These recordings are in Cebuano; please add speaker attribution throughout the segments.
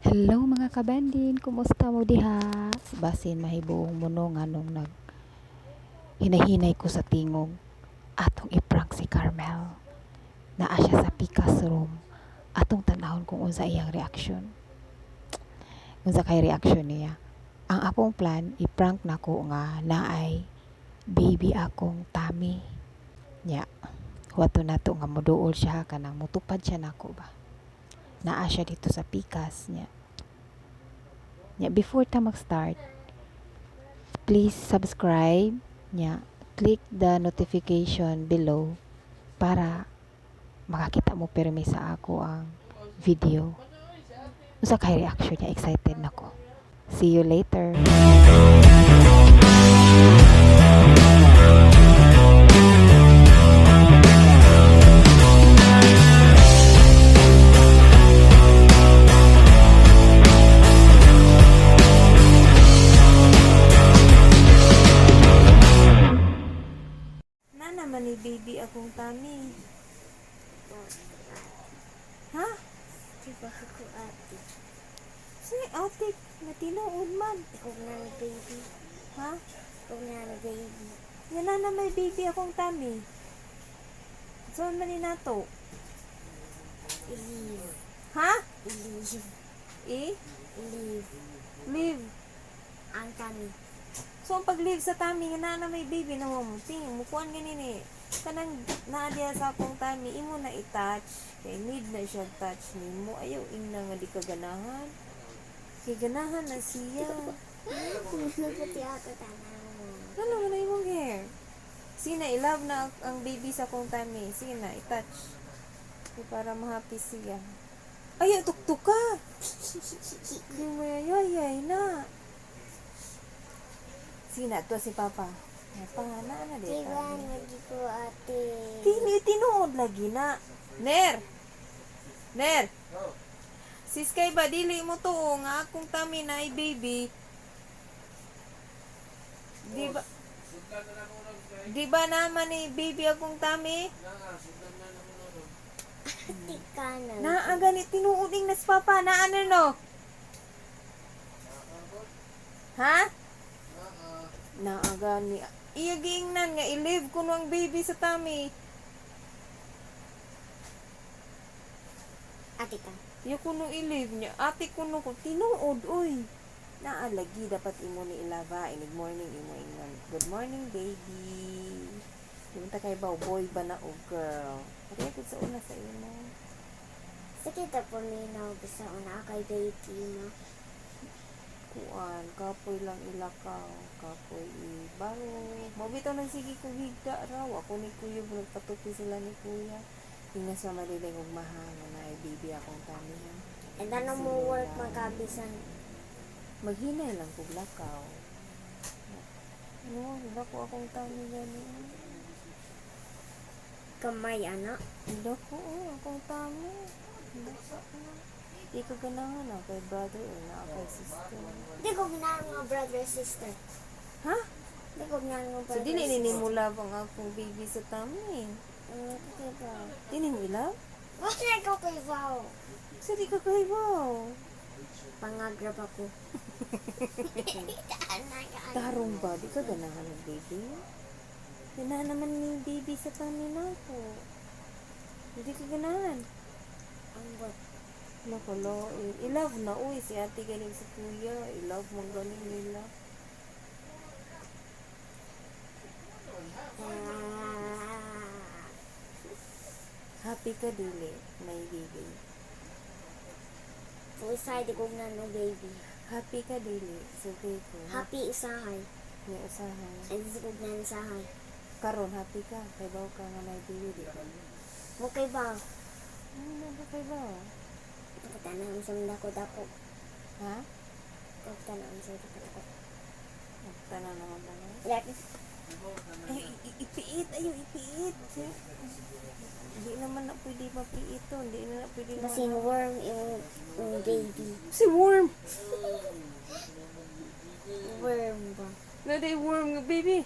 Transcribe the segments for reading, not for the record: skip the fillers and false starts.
Speaker 1: Hello mga kabandin, kumusta mo diha? Basin mahibuong mo no nganong nag hinahinay ko sa tingog. Atong i-prank si Carmel. Naa siya sa Pikas room. Atong tan-awon kung unsa iyang reaksyon. Unsa kay reaksyon niya? Ang akong plan, i-prank nako nga naay baby akong tummy. Nya, huwato nato nga moduol siya kanang mutupad siya nako ba. Naa siya dito sa Pikas niya. Nya, before ta mag-start, please subscribe nya, click the notification below para makakita mo pirmi sa ako ang video. Unsa kay reaction niya, excited nako. See you later.
Speaker 2: Na naman ni baby akong tummy. Ha?
Speaker 3: Di ba ako ate?
Speaker 2: Si ate, nga tinuod man.
Speaker 3: Ikaw na ni baby.
Speaker 2: Ha?
Speaker 3: Ikaw na ni baby.
Speaker 2: Yan na na may baby akong tummy. Saan man ni nato?
Speaker 3: Leave.
Speaker 2: Ha?
Speaker 3: Leave.
Speaker 2: I?
Speaker 3: Leave.
Speaker 2: Leave.
Speaker 3: Ang tummy.
Speaker 2: So, ang pag-leave sa tummy, nga na na may baby na mo. Ting, mukuan ganin eh. Kanang naadiya sa akong tummy, imo na i-touch. Kay need na siya touch nimo. Ayaw, ingna nga di ka ganahan. Kay ganahan na siya.
Speaker 3: Pati ako tanaw mo.
Speaker 2: Ano man na imong hair? Sige na, i-love na ang baby sa akong tummy. Sige na, i-touch. Kay para ma-happy siya. Ay, tuktok ka! Di mo yayay na. Sige na, to si Papa. Papa, na na
Speaker 3: Di
Speaker 2: di
Speaker 3: ba lagi ko ate?
Speaker 2: Tini, tinuod lagi na. Ner! Ner! Sis kay ba, dili mo to oh, nga akong tummy na ay baby. Di ba? Di ba naman eh, baby akong tummy?
Speaker 3: Ate ka na.
Speaker 2: Naa gani tinuod ing nas papa na ano no? Ha? Naa gani. Iya giingnan nga i-leave kuno ang baby sa tummy.
Speaker 3: Ate ka.
Speaker 2: Iya kuno i-leave niya. Ate kuno ko tinuod oy. Naa lagi dapat imo ni ilava inig morning imo ingnan. Good morning, baby. Di man ta kay ba boy ba na o girl. Pareha gud sa una sa imo.
Speaker 3: Sakit ako minaw bisa una kay baby no.
Speaker 2: Kuan, kapoy lang ilakaw, kapoy ibaro. Mabitaw nang sige ko higda raw. Ako ni kuya, nagpatupi sila ni kuya. Ingas sa maliling og mahanga na ay baby akong tummy ha.
Speaker 3: And ano mo work magkabisan?
Speaker 2: Maghinay lang kog lakaw. Ano, dako akong tummy gani.
Speaker 3: Kamay ana.
Speaker 2: Dako oh, akong tummy. Dako. Oh. Di ka ganahan na kay brother or na kay sister.
Speaker 3: Di ko ganahan nga brother sister.
Speaker 2: Ha?
Speaker 3: Di ko ganahan nga
Speaker 2: So
Speaker 3: brother
Speaker 2: dili
Speaker 3: sister.
Speaker 2: ni mo love ang akong baby sa tummy.
Speaker 3: Ano ko kay ba?
Speaker 2: Dili mo i-love?
Speaker 3: Wala ko kay Wow.
Speaker 2: Sa di ka kahibaw.
Speaker 3: Pangagrab ako.
Speaker 2: Tarong ba? Di ka ganahan ng baby? Ganahan naman ni baby sa tummy na ako. Hindi ka ganahan.
Speaker 3: Ang bot.
Speaker 2: Nakalo, I-love na. Uy, si ate galing si kuya. I-love mong galing nila.
Speaker 3: Ah.
Speaker 2: Happy ka dili, may baby.
Speaker 3: Usahay di ko na no baby.
Speaker 2: Happy ka dili, sugay ko.
Speaker 3: Happy usahay.
Speaker 2: May usahay.
Speaker 3: Ay di ko na usahay.
Speaker 2: Karon happy ka. Kay baw ka nga may baby di ba?
Speaker 3: Mo kay ba?
Speaker 2: Ano na ba kay baw?
Speaker 3: Pagkatanaw sa dako dako.
Speaker 2: Ha?
Speaker 3: Pagkatanaw sa dako dako.
Speaker 2: Tanan naman ba na?
Speaker 3: Like,
Speaker 2: Ay, ipiit. Ayaw, ipiit. Hindi naman na pwede mapiit to. Hindi na na pwede
Speaker 3: basing worm yung baby.
Speaker 2: Si worm.
Speaker 3: Worm ba?
Speaker 2: Na day worm nga baby.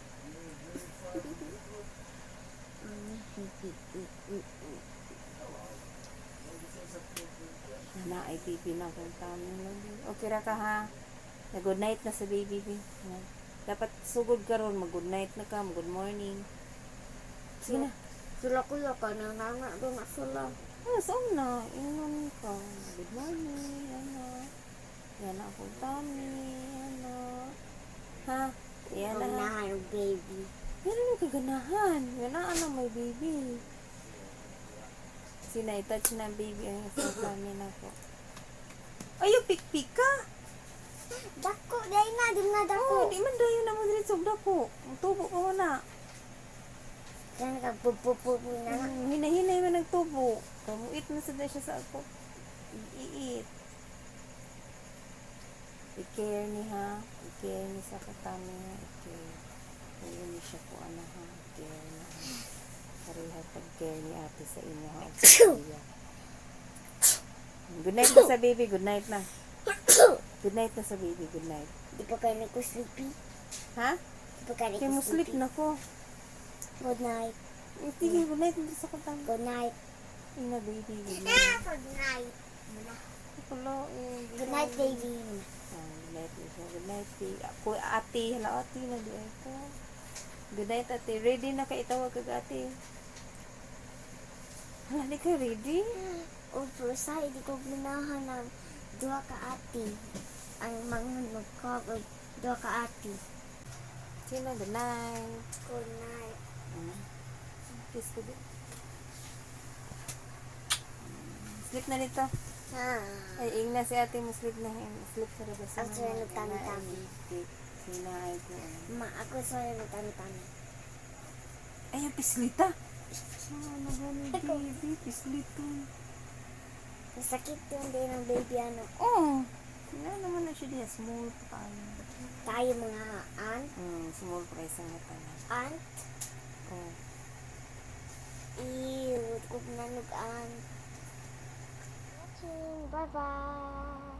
Speaker 2: Na ay baby na akong tummy no. Okay ra ka, ha? Na good night na sa baby, bi. Na. Dapat sugod karon, mag good night na ka, mag good morning. Sige na.
Speaker 3: Sila kuya ka na nana doon na sila.
Speaker 2: Ah, saan na? Ingon ka. Good morning, ano. Yan na akong tummy, ano. Ha? Yan na, ha?
Speaker 3: Ganahan og baby.
Speaker 2: Yan na kaganahan. Yan na, ano, may baby. Sina, i-touch na ang baby ang sa tummy na ko. Ay, yung pikpik ka!
Speaker 3: Dako dai na di na dako.
Speaker 2: Oh, di man dayon na mo diretso dako. Ang tubo pa mo na.
Speaker 3: Kan ka pupupupu na na.
Speaker 2: Hinahinay man ang tubo. Kamuit man sad na siya sa ako. Iit. I-care ni, ha. I-care ni sa katami ha. I-care. Ayaw ni siya ko ano, ha. I-care na, ha. Pareha pag-care ni ate sa imo, ha. Ug sa kuya. Good night na sa baby. Good night na. Good night na sa baby. Good night.
Speaker 3: Di pa kayo ko sleepy.
Speaker 2: Ha?
Speaker 3: Di pa kayo
Speaker 2: Kaya mo sleep na ko.
Speaker 3: Good night.
Speaker 2: Eh, sige, good night na sa katami.
Speaker 3: Good night.
Speaker 2: Ina, baby. Good
Speaker 3: Ah,
Speaker 2: night.
Speaker 3: good night. Muna.
Speaker 2: Wala, eh.
Speaker 3: Good night, baby.
Speaker 2: Ah, good night, Lisa. Good night, baby. Ako, ate. Hala, ate na di ay ko. Good night, ate. Ready na ka itawag kag ate. Hala, di ka ready?
Speaker 3: O pero sa di ko ganahan ang duha ka ati. Ang mga magkagod duha ka ati.
Speaker 2: Sino? Good night.
Speaker 3: Good night.
Speaker 2: Kiss ko din. Sleep na dito.
Speaker 3: Ah.
Speaker 2: Ay, ingna si ate mo, sleep na. Sleep na ba si
Speaker 3: Ako
Speaker 2: mama?
Speaker 3: nagtami-tami.
Speaker 2: Sina ay ko.
Speaker 3: Ma, ako sorry magtami-tami.
Speaker 2: Ay, yung pislita. Ano ba ni baby? Pislito.
Speaker 3: Masakit yung day ng baby ano.
Speaker 2: Oo. Wala naman na siya diya. Small pa tayo.
Speaker 3: Tayo mga aunt.
Speaker 2: Small pa isang mata na.
Speaker 3: Aunt.
Speaker 2: Oh.
Speaker 3: Ew, di ko gananog aunt. Bye-bye.